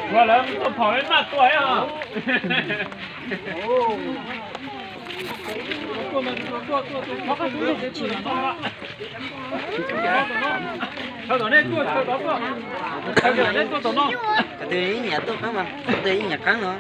Ua lawv tuaj phom naj tua os. Tus ib nyiam tuaj qeeb mas, tus ib nyiam qeeb no.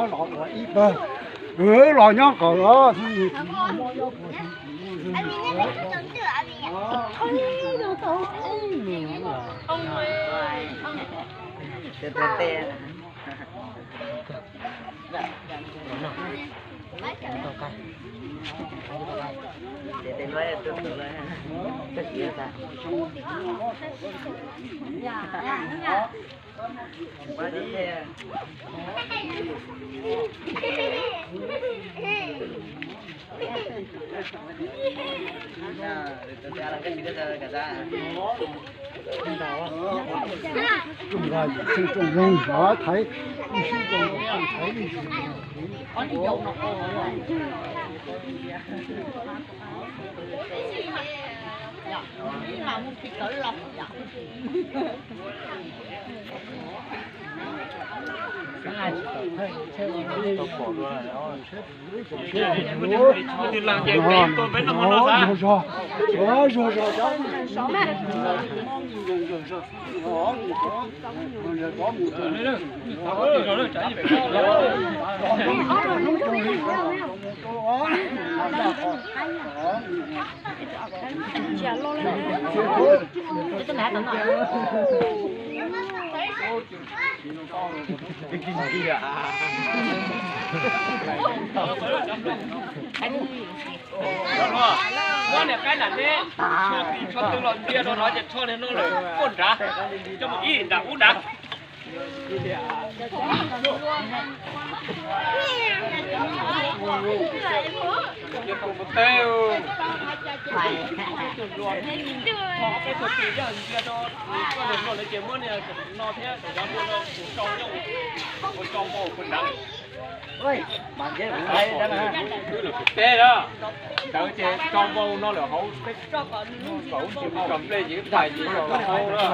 Los ua ib pawg, los nyob qhov os. Muab niam qaib nram teb, tsho twg los ntsia rau no ces tsho no lawm, muab nrad, coj mus ib nram ub nrad. Peb tug tis yog ntsia rau, koj niam hluas lawv ces muab niag no thiab cov hluas no tus rau nyob ua tso npau puas nrad. Teb na, ntawd ces tso npau no lawm hauv, kom tsis tso nplej ces ib pais ces tso hauv na.